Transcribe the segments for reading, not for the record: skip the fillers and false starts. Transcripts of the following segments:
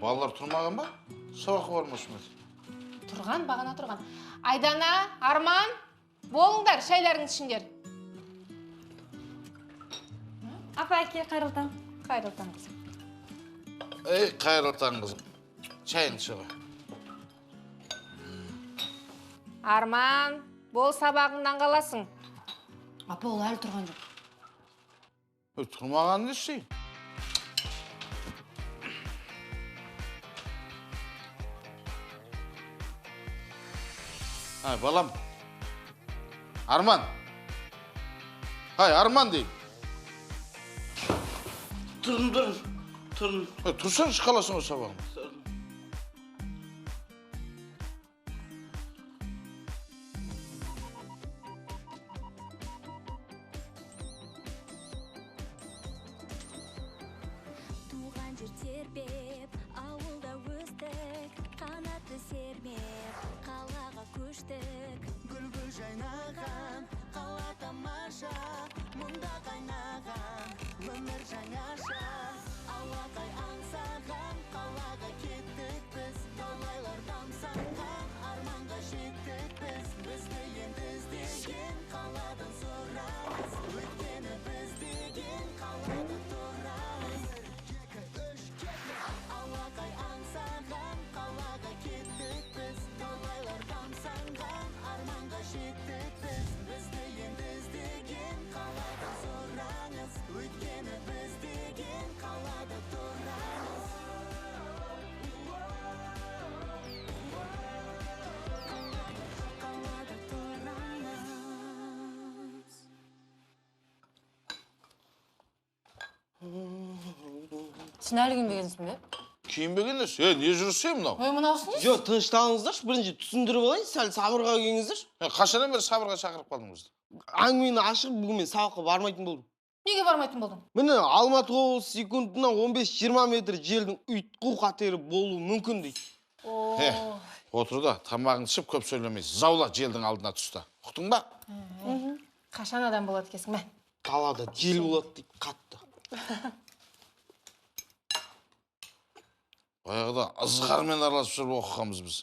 Балалар тұрмаған ба? Сабаққа бармашы ма? Тұрған, бағана тұрған. Айдана, Арман, болыңдар, шайларыңды ішіңдер. Апа, әке, қайырлы таң. Қайырлы таң, қызым. Ей, қайырлы таң, қызым. Шайыңды іше ғой. Арман, бол, сабағыңнан қаласың. Апа, ол әлі тұрған жоқ. Тұрмағанын не істейін? Ай, балам. Арман. Ай, Арман деймін. Тұрдым, тұрдым, тұрдым. Тұрсаңшы, қаласың ғой сабағыңды. Туған жер тербеп, ауылда өстік, қанатты сермеп, қалаға көштік. Гүл-гүл жайнаған, қала тамаша, мұнда қайнаған, өмір жаңаша. Алақай аңсаған, қалаға кеттік біз, талайлар тамсанған, арманға жеттік біз. Бізді енді іздеген қаладан сұраңыз, өйткені біз деген қалада тұрамыз. 1, 2, 3, кеттік. Алақай аңсаған, қалаға кеттік біз, талайлар тамсанған, арманға жеттік біз. Бізді енді іздеген қаладан сұраңыз, өйткені біз деген қалада тұрамыз. Қалада тұрамыз. Сен әлі киінбегенсің бе? Киінбеген емес. Е, не жүрсің мынау? Ой, мынаусы не? Жоқ, тынышталыңыздаршы, бірінші түсіндіріп алайын, сәл сабырға келіңіздерші. Қашаннан бері сабырға шақырып қалдың бізді? Әңгімені ашық, бүгін мен сабаққа бармайтын болдым. Неге бармайтын болдың? Міне, Алматы облысы секундына 15-20 метр желдің ұйтқу қатері болуы мүмкін дейді. О. Отыр да, тамағыңды ішіп көп сөйлемейсің. Заула желдің алдына түсті. Ұқтың ба? Қашан адам болады екенсің, мә? Далада жел болады дейді, қатты. Баяғыда ызғармен араласып жүріп оқығанбыз біз.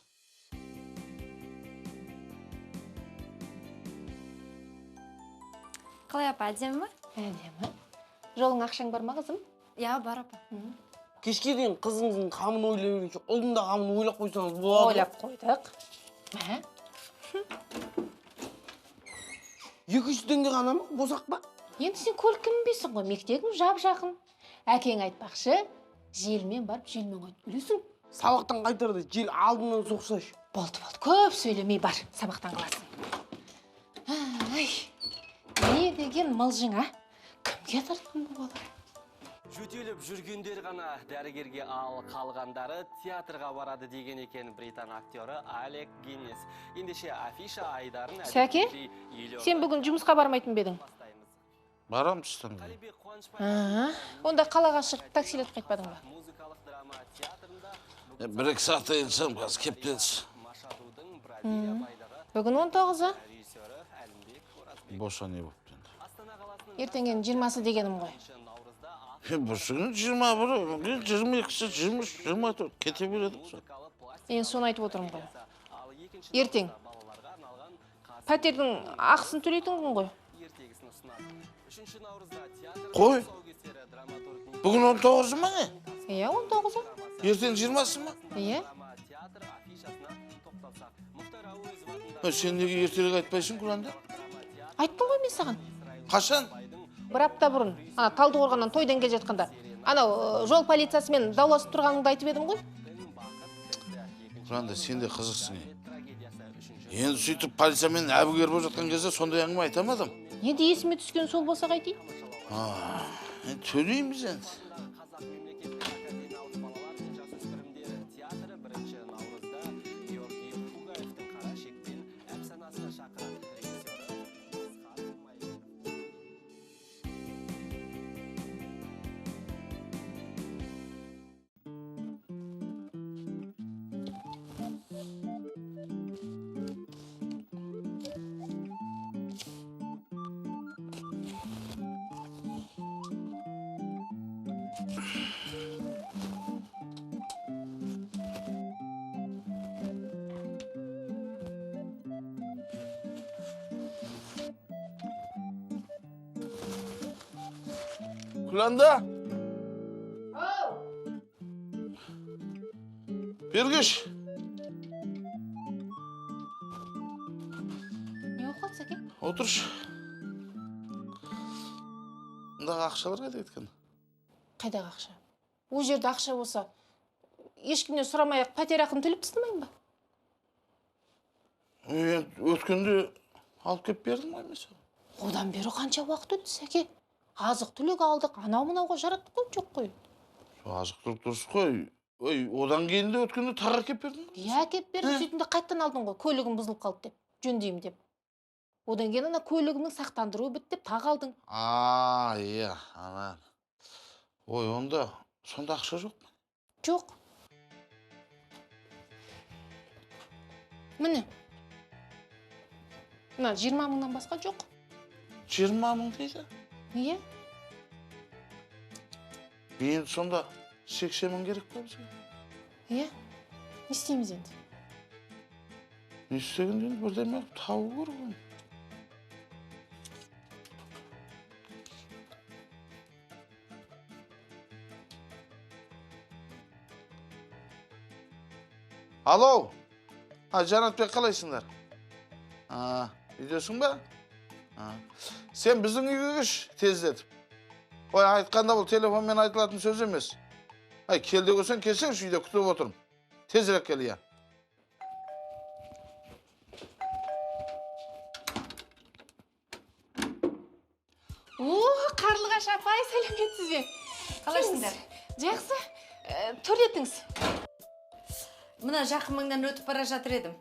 Қалай, апа, әдемі ме? Әдемі. Жолың ақшаң бар ма, қызым? Иә, бар, апа. Кешке дейін қызыңыздың қамын ойлай бергенше, ұлдың да қамын ойлап қойсаңыз болады. Ойлап қойдық. Мә? 200 теңге ғана ма? Босақ па? Енді сен көлікке мінбейсің ғой, мектебің жап-жақын. Әкең айтпақшы, желмен барып, желмен қайтып келесің. Сабақтан қайтарда жел алдымнан соқсашы. Болды, болды, көп сөйлемей бар, сабақтан қаласың. Ай, не деген мылжың, а? Кімге тартқан бұл бала? Жөтеліп жүргендер ғана дәрігерге, ал қалғандары театрға барады деген екен британ актері Алек Гиннес. Ендеше афиша айдарын Сәке, әдеттегідей елорда сен бүгін жұмысқа бармайтын ба едің? бастаймыз. Барам түстен кейін. Қалибек Қуанышбаев Онда қалаға шығып таксилетіп қайтпадың ба? музыкалық драма театрында Бір-екі сағатта келсем, қазір кептеліс. Машадудың Бразилия байдағы Бүгін 19-ы. режиссері Әлімбек Оразбек. Боса не болыпты енді? Астана қаласының Ертең енді 20-сы дегенім ғой. наурызда Бүрсігін 21-і, бүгін 22-сі, 23, 24 кете береді. музыкалы пластик Енді соны айтып отырмын ғой. ал екінші Ертең. балаларға арналған қас Пәтердің ақысын төлейтін күн ғой. ертегісін ұсынады. 3 наурызда театр Қой. тұсаукесері драматург Бүгін 19-ы ма не? Иә, 19-ы. Ертең 20-сы ма? Иә. драма театр афишасына тоқталсақ. Мұхтар Әуезов атындағы Сен неге ертерек айтпайсың, Күләнда? Айттым ғой мен саған. Қашан? Бір апта бұрын, ана Талдықорғаннан тойдан келе жатқанда, анау жол полициясымен дауласып тұрғаныңды айтып едім ғой. Күләнда, сен де қызықсың. Енді сөйтіп полициямен әбігер болып жатқан кезде сондай әңгіме айта ма адам? Енді есіме түскен сол болса қайтейін? Енді төлейміз енді. Қазақ мемлекеттік академиялық балалар мен жасөспірімдер театры 1 наурызда Георгий Бугаевтың Қара шекпен әпсанасына шақырады. Режиссері Асқар Майлин. Күләнда. Бергеш. Не болып қалды, Сәке? Отыршы. Мұндағы ақшалар қайда кеткен? Қайдағы ақша? Ол жерде ақша болса, ешкімнен сұрамай-ақ пәтер ақын төлеп тастамайын ба? Енді өткенде алып келіп бердім ғой мен саған. Одан бері қанша уақыт өтті, Сәке? Азық-түлік алдық, анау-мынауға жараттық қой, жоқ қой. Азық-түлік дұрыс қой. Ой, одан кейін де өткенде тағы әкеліп бердім ғой. Иә, әкеліп бердім, сөйтіп де қайтадан алдың ғой, көлігім бұзылып қалды деп, жөндеймін деп. Одан кейін ана көлігімнің сақтандыруы бітті деп тағы алдың. А, иә, ана. Ой, онда сонда ақша жоқ па? Жоқ. Міне. Мына 20 мыңнан басқа жоқ. 20 мың дейді? Иә. Енді сонда 80 мың керек па бізге? Иә. Не істейміз енді? Не істегенде енді бірдеме қылып табу керек оны. Алло. А, Жанатбек, қалайсыңдар? А, үйдесің бе? А. Сен біздің үйге кеш тездетіп. Ой, айтқанда бұл телефонмен айтылатын сөз емес. Ай, кел де көрсең, келсеңші, үйде күтіп отырмын. Тезірек кел, иә. О, Қарлығаш апай, сәлеметсіз бе? Қалайсыңдар? Жақсы. Төрлетіңіз. Мына жақын маңнан өтіп бара жатыр едім.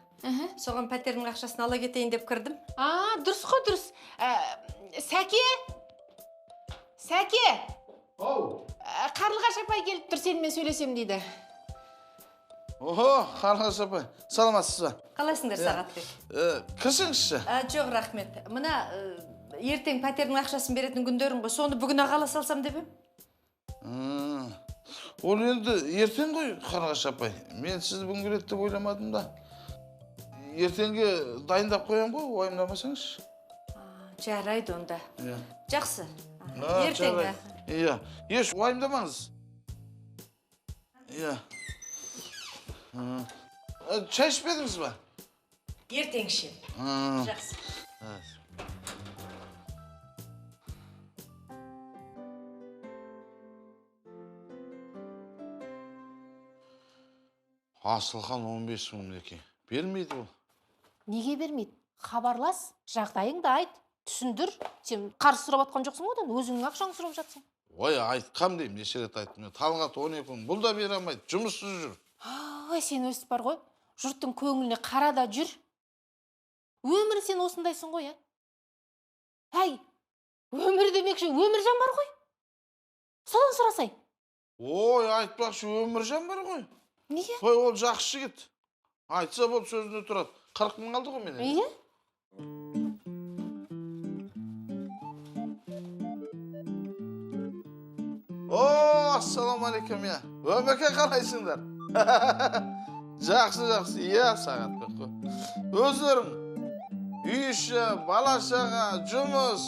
Соған пәтердің ақшасын ала кетейін деп кірдім. А, дұрыс қой, дұрыс. Сәке! Сәке! Оу! Қарлығаш апай келіп тұр, сенімен сөйлесем дейді. Охо, Қарлығаш апай, саламатсыз ба? Қалайсыңдар, Сағатбек? Кірсеңізші. Жоқ, рахмет. Мына ертең пәтердің ақшасын беретін күндерің ғой, соны бүгін ақ ала салсам деп ем. Ол енді ертең ғой, Қарлығаш апай. Мен сізді бүгін келеді деп ойламадым да. Ертеңге дайындап қоям ғой, уайымдамасаңызшы. Жарайды онда. Жақсы. Ертеңге. Иә, еш уайымдамаңыз. Иә. Шай ішпедіңіз ба? Ертең ішемін. Жақсы. Асылхан 15 мың мінекей. Бермейді ол. Неге бермейді? Хабарлас, жағдайыңды айт, түсіндір. Сен қарыз сұрап атқан жоқсың ғой одан, өзіңнің ақшаңды сұрап жатсың. Ой, айтқам деймін, неше рет айттым. Талғат 12 мың, бұл да бере алмайды, жұмыссыз жүр. Ой, сен өстіп бар ғой, жұрттың көңіліне қара да жүр. Өмір сен осындайсың ғой, а? Әй, өмір демекші, Өміржан бар ғой. Содан сұрасай. Ой, айтпақшы, Өміржан бар ғой. Неге? Ой, ол жақсы жігіт. Айтса болды, сөзінде тұрады. 40 мың алды ғой менен. Иә? О, ассалаумағалейкум, иә. Өмеке, қалайсыңдар? Жақсы, жақсы. Иә, Сағатбек қой. Өздерің үй іші, бала шаға, жұмыс.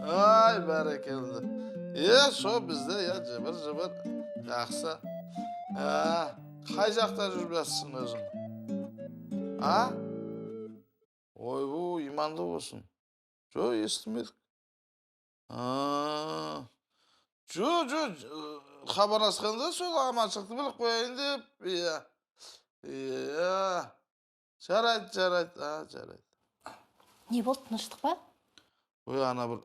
Ай, бәрекелді. Иә, со бізде, иә, жыбыр-жыбыр. Жақсы. Қай жақта жүріп жатсың өзің? А? Ойбу, иманды болсын. Жо, естімедік. Жо, жо, хабарласқанда сол аманшылықты біліп қояйын деп. Иә. Иә. Жарайды, жарайды, жарайды. Не болды, тыныштық па? Ой, ана бір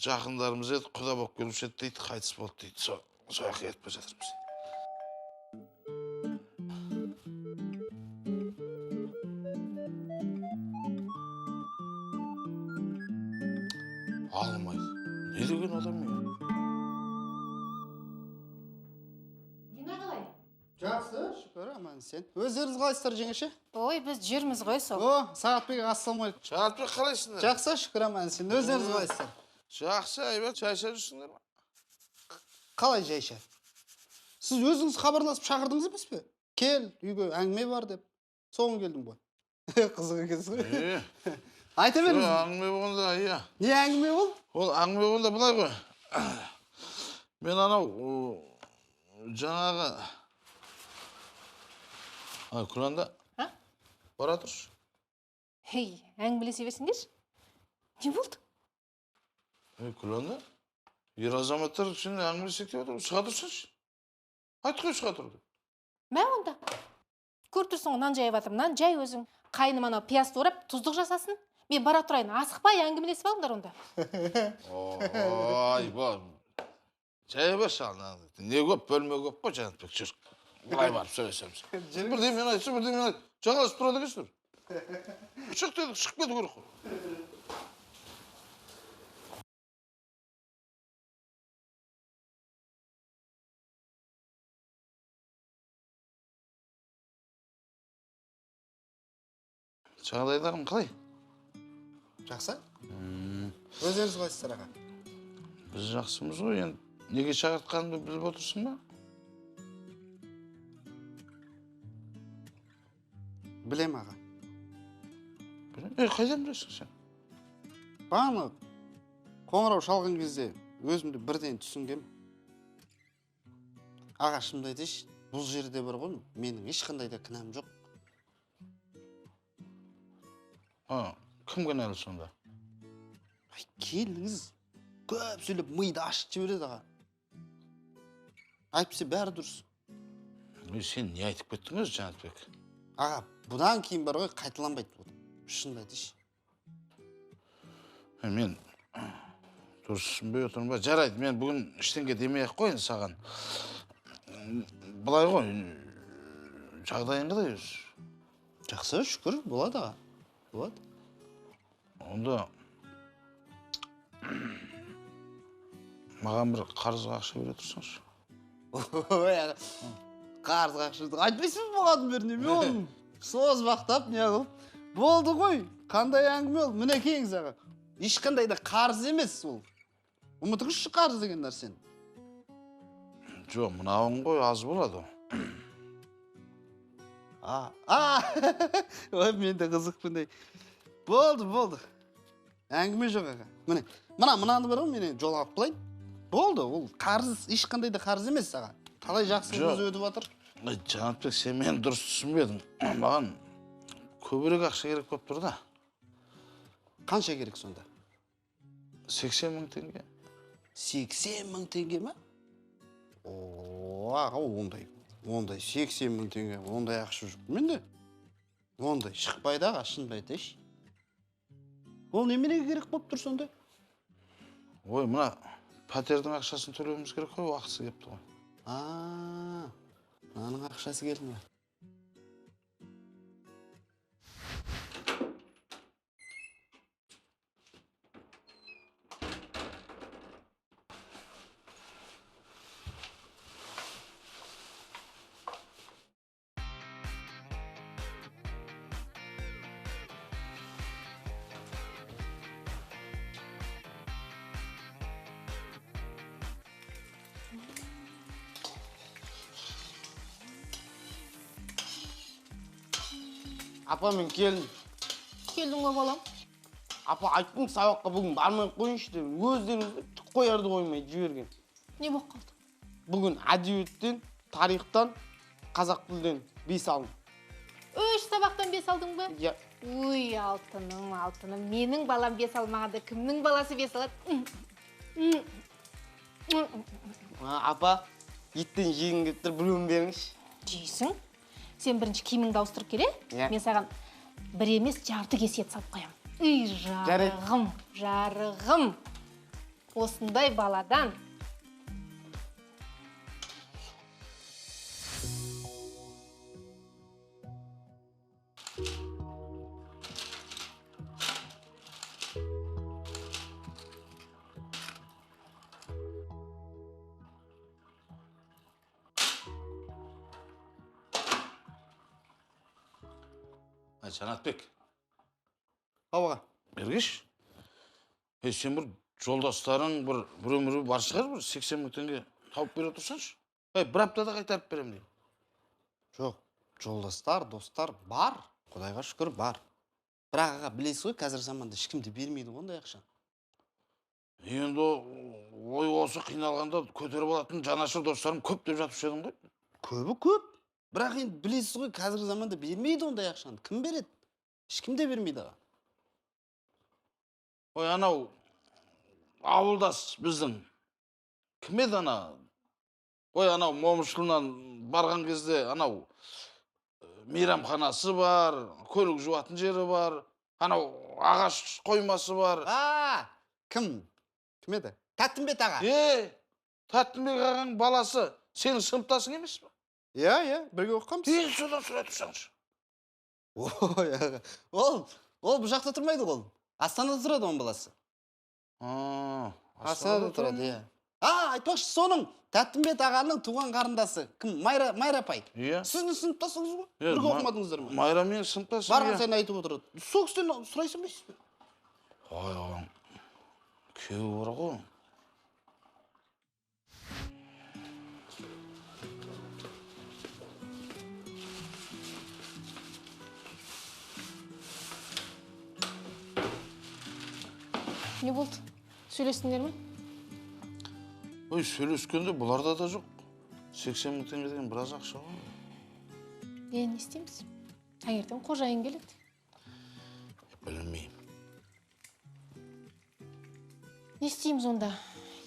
жақындарымыз еді, құда болып келуші еді дейді, қайтыс болды дейді. Сол жаққа кетіп бара жатырмыз. Алмайды. Не деген адам мен? Дина қалай? Жақсы, шүкір, аман сен. Өздеріңіз қалайсыздар, жеңеше? Ой, біз жүрміз ғой сол. О, Сағатбек, ассалаумағалейкум. Сағатбек, қалайсыңдар? Жақсы, шүкір, аман сен. Өздеріңіз қалайсыздар? Жақсы, әйбат, шай ішіп жүрсіңдер ме? Қалай жай ішер? Сіз өзіңіз хабарласып шақырдыңыз емес пе? Кел, үйге әңгіме бар деп. Соған келдім ғой. Қызық екенсіз ғой. Айта беріңіз. Әңгіме болғанда, иә. Не әңгіме ол? Ол әңгіме болғанда былай ғой. Мен анау жаңағы Күләнда, бара тұршы. Ей, әңгімелесе берсеңдерші. Не болды? Күләнда, ер азаматтар сен әңгімелесек деп отыр, шыға тұрсыншы. Айт қой, шыға тұр деп. Мә онда. Көріп тұрсың ғой, нан жайып жатырмын, нан жай өзің. Қайным анау пияз турап, тұздық жасасын. Мен бара тұрайын, асықпай әңгімелесіп алыңдар онда. Ой, бұл. Жай берші, не көп, бөлме көп қой, Жанатбек, жүр. Былай барып сөйлесеміз. Бірдеме мен айтсын, бірдеме мен айт. Жағаласып тұрады екенсіңдер. Шық дедік, шығып кету керек қой. Жағдайларың қалай? Жақсы. Өздеріңіз қалайсыздар, аға? Біз жақсымыз ғой, енді неге шақыртқанымды біліп отырсың ба? Білем, аға. Қайдан білесің сен? Бағана қоңырау шалған кезде өзімді бірден түсінгем. Аға, шынымды айтайыншы, бұл жерде бар ғой, менің ешқандай да кінәм жоқ. Кім кінәлі сонда? Келіңіз, көп сөйлеп миды ашытып жібереді, аға. Әйтпесе бәрі дұрыс. Сен не айтып кеттің өзі, Жанатбек? Аға, бұдан кейін бар ғой, қайталанбайды. Шынымды айтайыншы. Мен дұрыс түсінбей отырмын ба? Жарайды, мен бүгін ештеңе демей-ақ қояйын саған. Былай ғой, жағдайың қалай өзі? Жақсы, шүкір, болады, аға. Болады. Онда маған бір қарызға ақша бере тұрсаңшы. Ой, аға, қарызға ақша айтпайсыз ба бұған бері неме оны? Созбақтап не қылып. Болды ғой, қандай әңгіме ол? Мінекейіңіз, аға. Ешқандай да қарыз емес ол. Ұмытыңызшы қарыз деген нәрсені. Жоқ, мынауың ғой аз болады. Ой, мен де қызықпын. Болды, болды. Әңгіме жоқ, аға. Міне, мынаны бар ғой, мен жол алып қалайын. Болды, ол қарыз, ешқандай да қарыз емес, аға. Талай жақсылығымыз өтіп жатыр. Жанатбек, сен мені дұрыс түсінбедің. Маған көбірек ақша керек болып тұр да. Қанша керек сонда? 80 мың теңге. 80 мың теңге ма? О, аға, ондай 80 мың теңге, ондай ақша жоқ менде. Ондай шықпайды, аға, шынымды айтайыншы. Ол неменеге керек болып тұр сонда? Ой, мына пәтердің ақшасын төлеуіміз керек қой, уақытысы келіпті ғой. Мынаның ақшасы келді ме? Апа, мен келдім. Келдің ғой, балам? Апа, айттым сабаққа бүгін бармай қойыңызшы деп. Өздеріңізді түк қоярды қоймай жіберген. Не болып қалды? Бүгін әдебиеттен, тарихтан, қазақ тілден 5 алдым. 3 сабақтан 5 алдың ба? Иә. Ой, алтыным, алтыным. Менің балам 5 алмағанда кімнің баласы 5 алады? Апа, еттен жегім келіп тұр, біреуін беріңізші. Жейсің. Сен бірінші киіміңді ауыстырып келе, мен саған бір емес жарты кесе ет салып қоямын. Үй, жарығым, жарығым. Осындай баладан. Жанатбек. Аға. Бергеш. Сен бір жолдастарың, бір өмірі бар шығар, бір 80 мың теңге тауып бере тұрсаңшы. Бір аптада қайтарып беремін деймін. Жоқ, жолдастар, достар бар. Құдайға шүкір бар. Бірақ аға, білесіз ғой, қазір заманда ешкім де бермейді ғой ондай ақшаны. Енді Ой, осы қиналғанда көтеріп алатын жанашыр достарым көп деп жатып едің ғой. Көбі көп. Бірақ енді білесіз ғой, қазіргі заманда бермейді ондай ақшаны. Кім береді? Ешкім де бермейді аға. Ой, анау ауылдас біздің. Кім еді ана? Ой, анау Момышұлынан барған кезде анау мейрамханасы бар, көлік жуатын жері бар, анау ағаш қоймасы бар. А, кім? Кім еді? Тәттімбет аға. Тәттімбет ағаның баласы сенің сыныптасың емес пе? Иә, иә, бірге оқығанбыз. Содан сұрай тұрсаңшы. Ой, аға, ол бұл жақта тұрмайды ғой. Астанада тұрады оның баласы. Астанада тұрады, иә. Айтпақшы, соның Тәттімбет ағаның туған қарындасы. Кім? Майра апай. Иә. Сіздің сыныптасыңыз ғой? Бірге оқымадыңыздар ма? Майра менің сыныптасым. Барған сайын айтып отырады. Сол кісіден сұрай салмайсыз ба? Ой, оған күйеуі бар ғой. Не болды? Сөйлестіңдер ме? Ой, сөйлескенде бұларда да жоқ. 80 мың теңге деген біраз ақша ғой. Не істейміз? Таңертең қожайын келеді. Білмеймін. Не істейміз онда?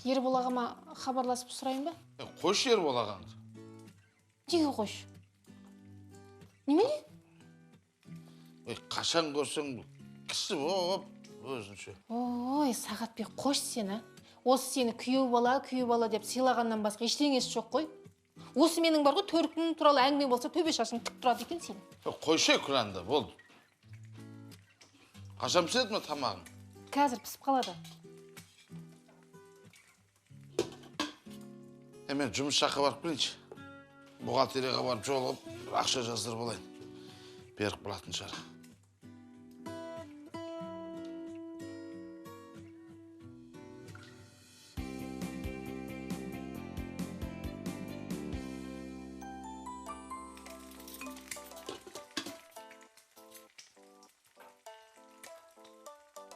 Ербол ағама хабарласып сұрайын ба? Қойшы Ербол ағаңды. Неге қойшы? Немене? Ой, қашан көрсең кісі болып өзінше. Ой, Сағатбек, қойшы сен, а? Осы сені күйеу бала, күйеу бала деп сыйлағаннан басқа ештеңесі жоқ қой. Осы менің бар ғой, төркінің туралы әңгіме болса, төбе шашың тік тұрады екен сенің. Қойшы Күләнді, болды. Қашан піседі ме тамағың? Қазір пісіп қалады. Мен жұмыс жаққа барып келейінші. Бухгалтерияға барып жолығып, ақша жаздырып алайын. Беріп қалатын шығар.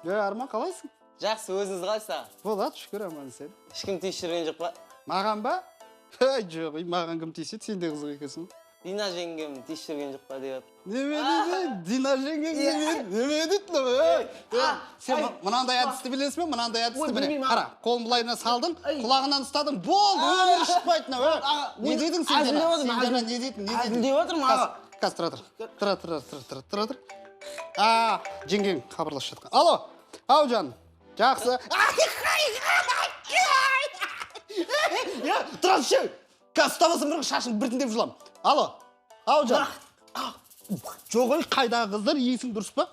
Арман, қалайсың? Жақсы, өзіңіз қалайсыз аға? Болады, шүкір, аман есен. Ешкім тиісіп жүрген жоқ па? Маған ба? Жоқ, маған кім тиіседі, сен де қызық екенсің. Дина жеңгем тиісіп жүрген жоқ па деп. Неме дейді? Дина жеңгең неме дейді? Сен мынандай әдісті білесің бе? Мынандай әдісті міне. Қара, қолын былайына салдың, құлағынан ұстадың, болды, өмірі шықпайды. Не дедің сен? Не дедің? Әзілдеп отырмын аға. Қазір тұра тұр. Тұра тұр. Жеңгең хабарласып жатқан. Алло, ау жаным, жақсы. Тұра тұршы, қазір ұстамасам бір шашын біртіндеп жұлам. Алло, ау жаным. Жоқ, ой, қайдағы қыздар, есің дұрыс па?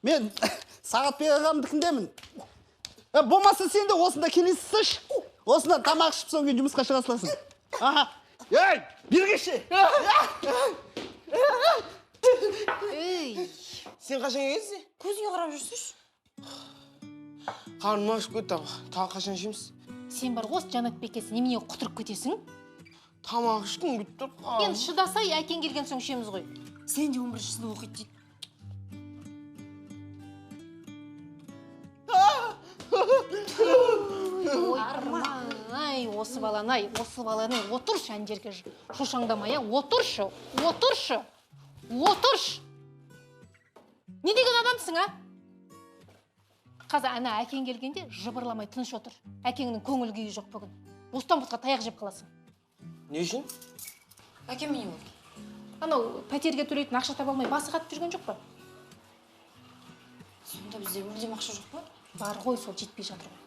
Мен Сағатбек ағамдікіндемін. Болмаса сен де осында келесің. Осында тамақ ішіп соң кейін жұмысқа шыға саласың. Аха. Ей, бергеші. Ей. Сен қашан келесің? Көзіңе қарап жүрсінші. Қарным ашып кетті, тағы қашан ішеміз? Сен бар ғой, осы Жанатбекке немене құтырып кетесің? Тамақ ішкім келіп тұр. Енді шыдасай, әкең келген соң ішеміз ғой. Сен де 11-ші сынып оқиды дейді. Ой, Арман, осы баланы, осы баланы отыршы ана жерге шошаңдамай, отыршы, отыршы, отыршы. Не деген адамсың, а? Қазір ана әкең келгенде жыбырламай тыныш отыр. Әкеңнің көңіл күйі жоқ бүгін. Бостан-босқа таяқ жеп қаласың. Не үшін? Әкем не болды? Анау пәтерге төлейтін ақша таба алмай басы қатып жүрген жоқ па? Сонда бізде мүлдем ақша жоқ па? Бар ғой, сол жетпей жатыр ғой.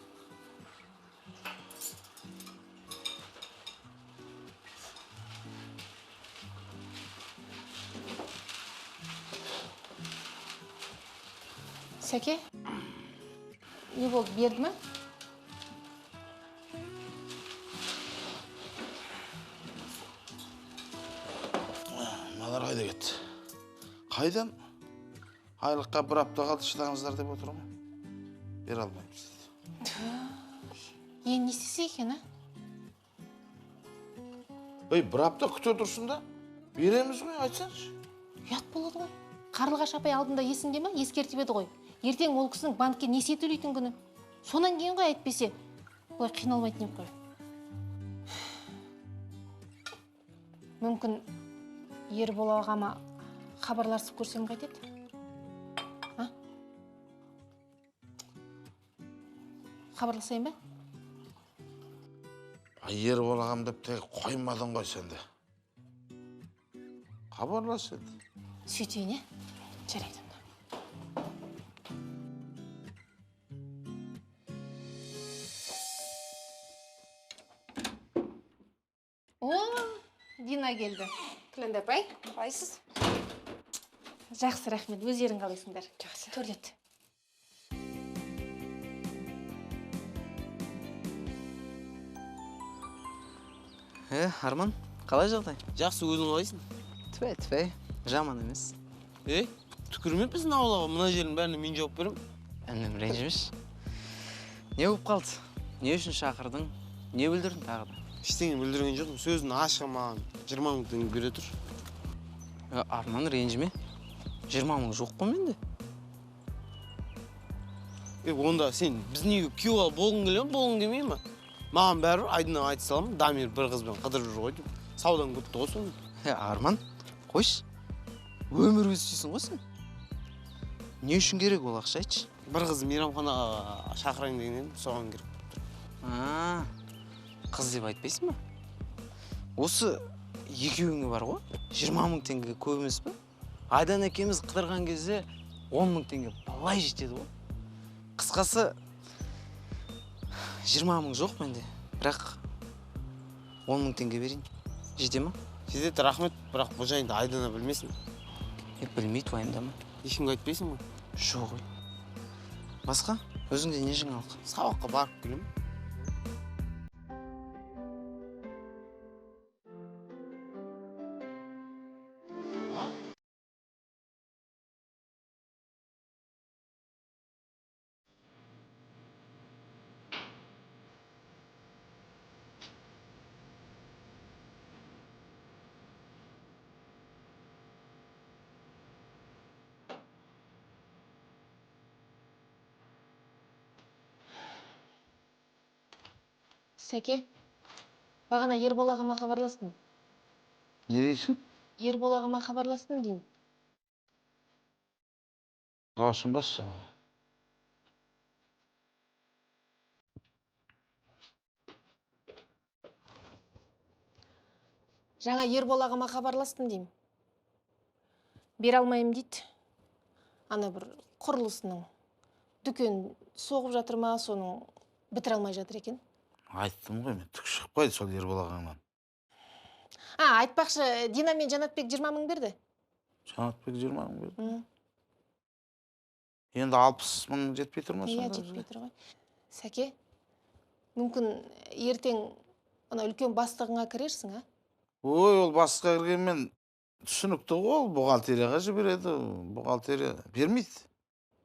Сәке, не болды, берді ме? Мыналар қайда кетті? Қайдан? Айлыққа бір апта қалды, шыдаңыздар деп отыр ғой. Бере алмаймыз дейді. Енді не істесе екен, а? Ей, бір апта күте тұрсын да, береміз ғой, айтсаңшы. Ұят болады ғой. Қарлығаш апай алдында есіңде ме? Ескертіп еді ғой. Ертең ол кісінің банкке несие төлейтін күні. Сонан кейін ғой әйтпесе. Бұлай қиналмайтын ем қой. Мүмкін Ербол ағама хабарласып көрсем қайтеді? А? Хабарласайын ба? Ербол ағам деп тек қоймадың ғой сен де. Хабарлас енді. Сөйтейін, е? Жарайды. О, Дина келді. Күләнда апай, Қалайсыз? Жақсы, рахмет. Өздерің қалайсыңдар? Жақсы. Төрлет. Арман, қалай жағдай? Жақсы, өзің қалайсың? Түфәй, түфәй, жаман емес. Түкірме біздің аулаға, мына жердің бәріне мен жауап беремін. Інім, ренжімеші. Не болып қалды? Не үшін шақырдың? Не бүлдірдің тағы да? Ештеңе бүлдірген жоқпын, сөздің ашығы маған 20 мың теңге бере тұр. Арман, ренжіме. 20 мың жоқ қой менде. Онда сен біздің үйге күйеу бала болғың келе ме, болғың келмей ме? Маған бәрібір, Айдынға айта саламын, Дамир бір қызбен қыдырып жүр ғой деп. Саудан күтті ғой соны. Арман, қойшы. Өмір өзі сүйсің ғой сен. Не үшін керек ол ақша, айтшы? Бір қызды мейрамханаға шақырайын деген едім, соған керек болып тұр. Қыз деп айтпайсың ба? Осы екеуіңе бар ғой, 20 мың теңге көп емес пе? Айдан екеуміз қыдырған кезде 10 мың теңге былай жетеді ғой. Қысқасы, 20 мың жоқ менде, бірақ 10 мың теңге берейін. Жете ма? Жетеді, рахмет, бірақ бұл жайында Айдана білмесін. Білмейді, уайымдама. Ешкімге айтпайсың ғой? Жоқ. Басқа? Өзіңде не жаңалық? Сабаққа барып келемін. Сәке, бағана Ербол ағама хабарластым. Не дейсің? Ербол ағама хабарластым деймін. Дауысын басса. Жаңа Ербол ағама хабарластым деймін. Бере алмаймын дейді. Ана бір құрылысының дүкен соғып жатыр ма, соның бітіре алмай жатыр екен. Айттым ғой мен, түк шықпайды сол Ербол ағаңнан. Айтпақшы, Дина мен Жанатбек 20 мың берді. Жанатбек 20 мың берді? Енді 60 мың жетпей тұр ма сонда? Иә, жетпей тұр ғой. Сәке, мүмкін ертең ана үлкен бастығыңа кірерсің, а? Ой, ол бастыққа кіргенмен түсінікті ғой, ол бухгалтерияға жібереді, бухгалтерия бермейді.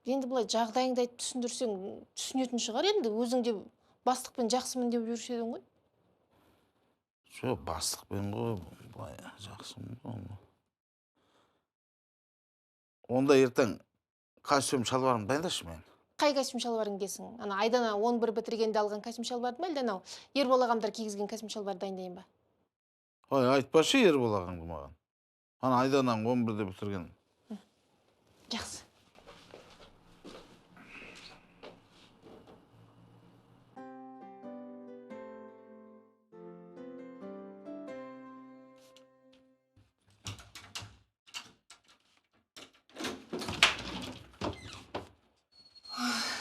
Енді былай жағдайыңды айтып түсіндірсең, түсінетін шығар енді, өзің де бастықпен жақсымын деп жүруші едің ғой. Жоқ, бастықпен ғой, былай жақсымын ғой. Онда ертең костюм шалбарымды дайындашы мен. Қай костюм шалбарың киесің? Ана Айдана 11 бітіргенде алған костюм шалбарды ма, әлде анау Ербол ағамдар кигізген костюм шалбарды дайындайын ба? Ой, айтпашы Ербол ағаңды маған. Ана Айдананың 11-де бітірген. Жақсы.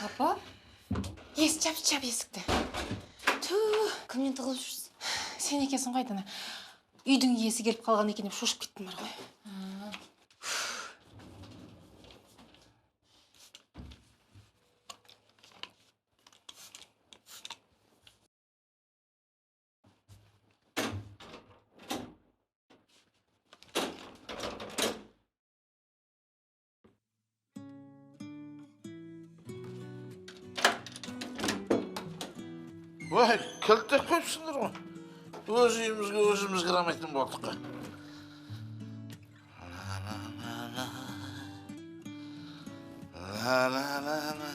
Апа? Жап есікті. Ту, кімнен тығылып жүрсің? Сен екенсің ғой, Айдана. Үйдің иесі келіп қалған екен деп шошып кеттім бар ғой. Ой, кілттеп қойыпсыңдар ғой. Өз үйімізге өзіміз кіре алмайтын болдық қой. Ла-ла-ла-ла.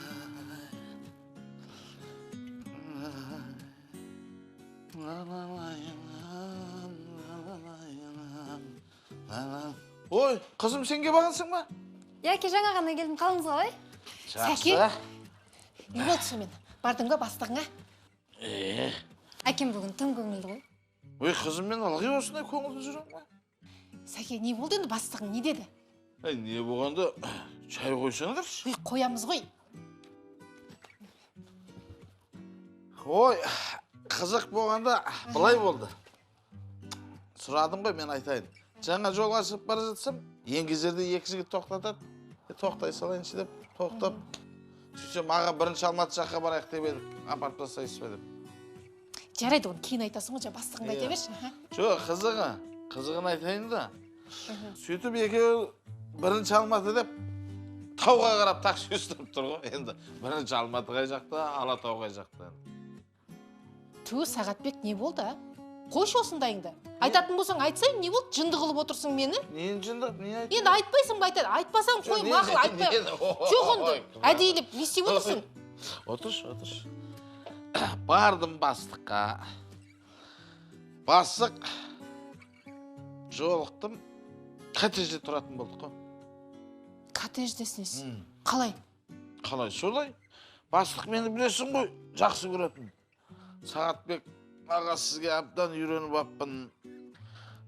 Ой, қызым, сен келіп алғансың ба? Иә, әке, жаңа ғана келдім. Қалыңыз қалай? Сәке, не болды сонымен? Бардың ба бастығыңа? Әкем бүгін тым көңілді ғой. Ой, қызым, мен ылғи осындай көңілді жүремін ғой. Сәке, не болды енді, бастығың не деді? Әй, не болғанда, шай қойсаңдаршы. Ой, қоямыз ғой. Ой, қызық болғанда былай болды. Сұрадым ғой, мен айтайын. Жаңа жолға шығып бара жатсам, еңгезерде екі жігіт тоқтатады. Тоқтай салайыншы деп, тоқтап. Сөйтсем, аға, бірінші Алматы жаққа барайық деп едік, апарып тастайсыз ба деп. Жарайды, оны кейін айтасың ғой, жаңа бастығыңды айта берші. Жоқ, қызығы, қызығын айтайын да. Сөйтіп екеуі бірінші Алматы деп тауға қарап такси ұстап тұр ғой. Енді бірінші Алматы қай жақта, Алатау қай жақта. Ту, Сағатбек, не болды, а? Қойшы осындайыңды. Айтатын болсаң айтсай, не болды? Жынды қылып отырсың мені? Нені жынды? Не айттың? Енді айтпайсың ба, айтады. Айтпасаң қой, мақұл, айтпай. Жоқ онды. Әдейілеп не істеп отырсың? Отыршы, отыршы. Бардым бастыққа. Бастық жолықтым. Коттеджде тұратын болдық қой. Коттедждесіңіз? Қалай? Қалай, солай. Бастық мені білесің ғой, жақсы көретін. Сағатбек аға, сізге әбден үйреніп аппын.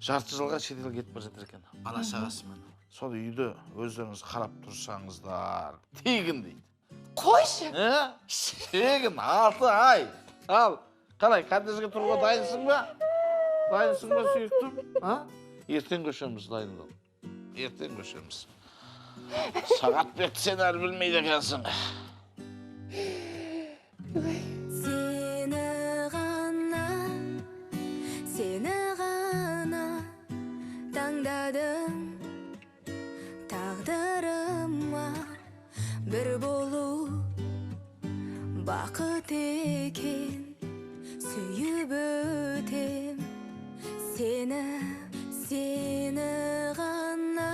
Жарты жылға шетелге кетіп бара жатыр екен. Бала шағасымен. Сол үйді өздеріңіз қарап тұрсаңыздар. Тегін дейді. Қойшы. Тегін, 6 ай. Ал, қалай, коттеджге тұруға дайынсың ба? Дайынсың ба, сүйіктім? Ертең көшеміз, дайындал. Ертең көшеміз. Сағатбек, сен әлі білмейді екенсің. Сені ғана, сені ғана таңдадым, тағдырыма бір болу бақыт екен, сүйіп өтем сені, сені ғана,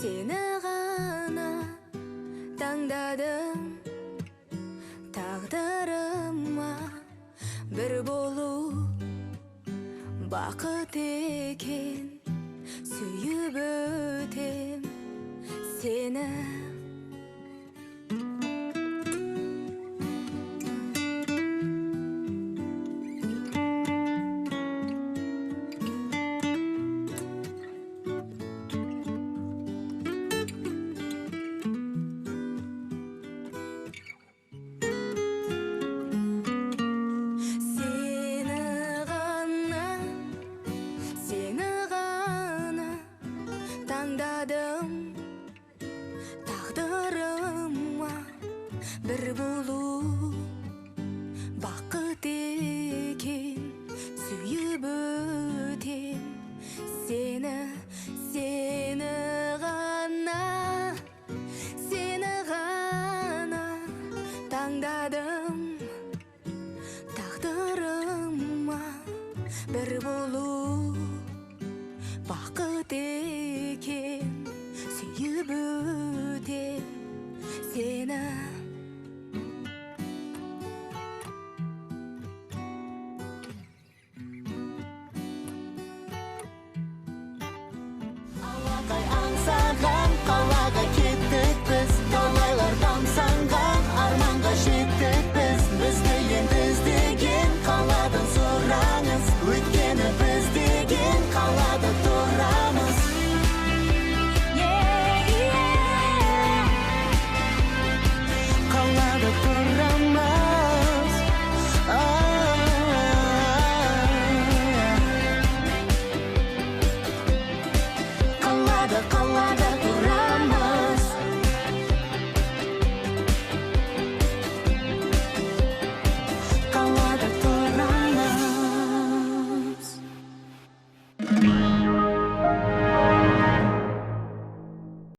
сені ғана таңдадым, тағдырыма бір болу бақыт екен, сүйіп өтем сені. Таңдадым,